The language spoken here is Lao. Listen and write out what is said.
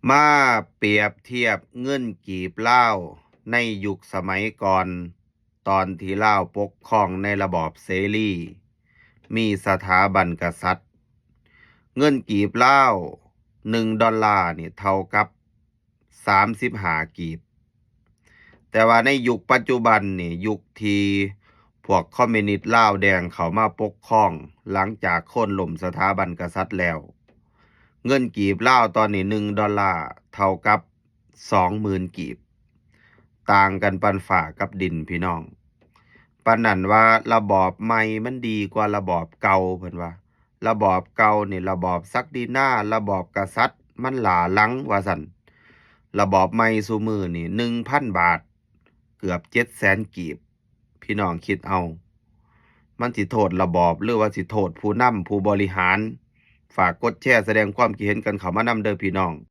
ມາປຽບທຽບເງິນກີບລາວໃນຍຸກສະໄໝກ່ອນ ຕອນທີ່ລາວປົກຄອງໃນລະບອບເສລີ ມີສະຖາບັນກະສັດ, ເງິນກີບລາວໜຶ່ງດອນລານີ້ເທົ່າກັບສາມສິບຫ້າກີບ. ແຕ່ວ່າໃນຍຸກປັດຈຸບັນນີ້ ຍຸກທີ່ພວກຄອມມິວນິດລາວແດງເຂົ້າມາປົກຄອງ ຫຼັງຈາກໂຄ່ນລົ້ມສະຖາບັນກະສັດແລ້ວ, ເງິນກີບລາວຕອນນີ້ໜຶ່ງດອນລາເທົ່າກັບສອງໝື່ນກີບ. ຕ່າງກັນປານຟ້າກັບດິນພີ່ນ້ອງ. ປານນັ້ນວ່າລະບອບໃໝ່ມັນດີກວ່າລະບອບເກົ່າ ເພິ່ນວ່າ. ລະບອບເກົ່ານີ້ ລະບອບສັກດິນາ ລະບອບກະສັດ ມັນຫຼ້າຫຼັງວ່າຊັ້ນ. ລະບອບໃໝ່ຊຸມື້ນີ້ ໜຶ່ງພັນບາດ ເກືອບເຈັດແສນກີບ. ພີ່ນ້ອງຄິດເອົາ ມັນຊິໂທດລະບອບ ຫຼືວ່າຊິໂທດຜູ້ນຳ ຜູ້ບໍລິຫານ? ຝາກກົດແຊ ສະແດງຄວາມຄິດເຫັນກັນເຂົ້າມານຳເດີພີ່ນ້ອງ.